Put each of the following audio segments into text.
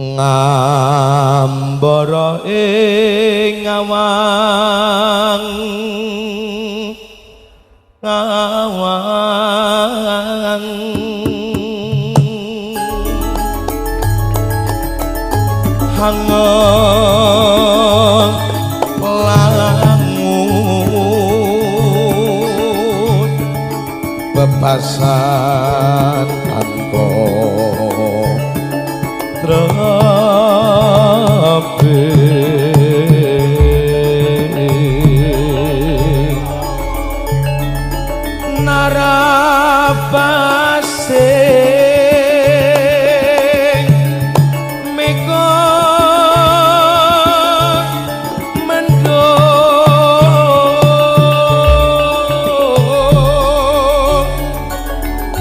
Ngambara ing awang awang, hangen langut bebasan tanpa trape. Narapase meko mendung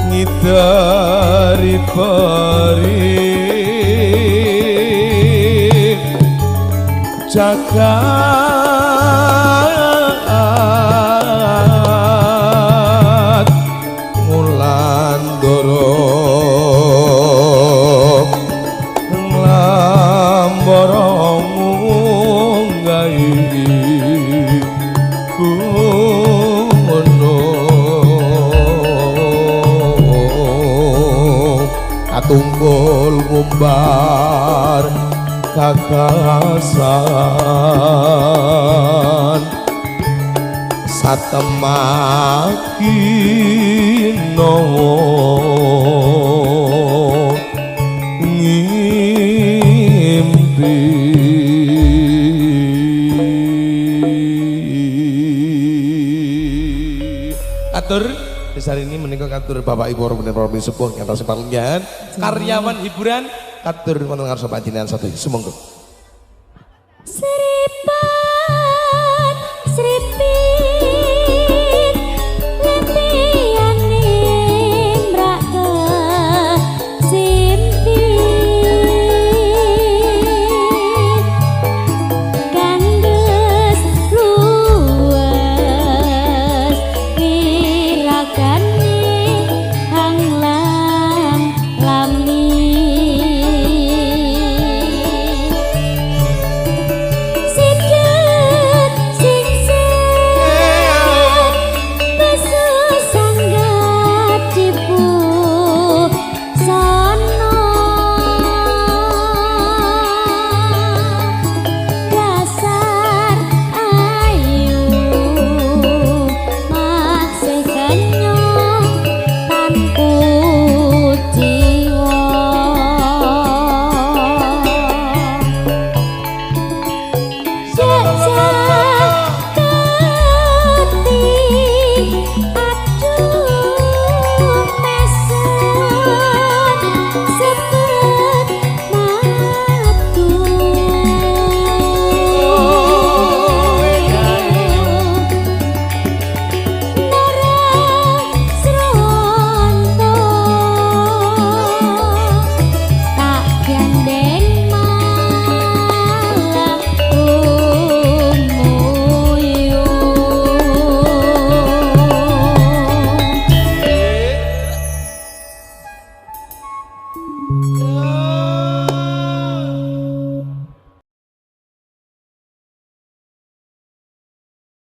ngidari peri jagat ngulandara nglambara ngunggahi gunung katungkul ngumbar gagasan satemaki nawa ngimpi. Atur besar ini menika katur Bapak Ibu para sepuh ngantos palenggan karyawan hiburan katur wonten ngarsa panjenengan sadaya sumangga. Sri